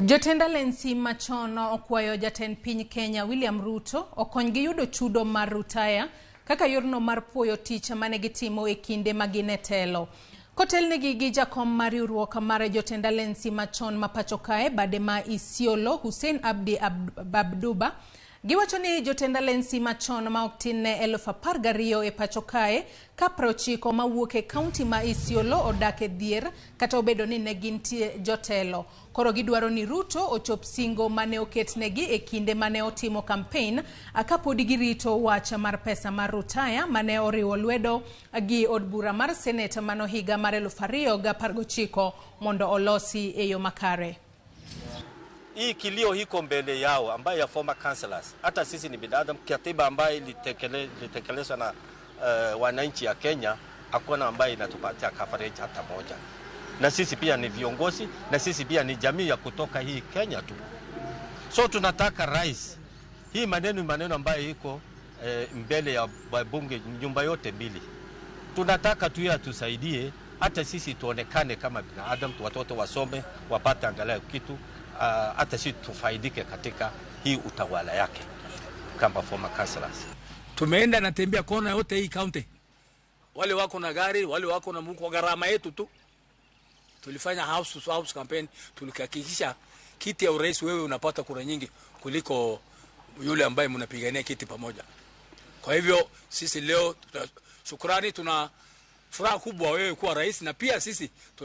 Jotend alensi machon okwayo jatend piny Kenya William Ruto okonygi yudo chudo mar rutaya kaka yorno mar puoyo tich mane gitimo e kinde ma gin e telo. Kotelnegi gi jakom mar riwruok mar jotend alensi machon ma pacho kae bade ma Isiolo Hussein Abdi Abduba giwacho ni jotend alensi machon ma ok tin ne 12,000 e pacho kae ka 90 mawuok e kaunti ma Isiolo odak e dhier kata obedo ni ne gintie jotelo. Koro gidwaro ni Ruto ochop singo mane oketnegi e kinde mane otimo kampen kapod girito wach mar pesa mar rutaya mane oriwo lwedo gi od bura mar Senate mano higa mar 2019 mondo olosi e yo makare. Hii kilio iko mbele yao ambayo ya former councillors. Hata sisi ni binadamu. Katiba ambayo ilitekelezwa na wananchi ya Kenya hakuna ambayo inatupatia coverage hata moja. Na sisi pia ni viongozi, na sisi pia ni jamii ya kutoka hii Kenya tu. So tunataka rais, hii maneno ambayo iko mbele ya bunge nyumba yote mbili, tunataka tu yeye atusaidie, hata sisi tuonekane kama binadamu, watoto wasome wapate angalau kitu, hata sisi tufaidike katika hii utawala yake kama former councillors. Tumeenda natembea kona yote hii county, wale wako na gari, wale wako na mko, gharama yetu tu. Tulifanya house to house campaign, tulihakikisha kiti ya urais wewe unapata kura nyingi kuliko yule ambaye mnapigania kiti pamoja. Kwa hivyo sisi leo shukrani, tuna furaha kubwa wewe kuwa rais, na pia sisi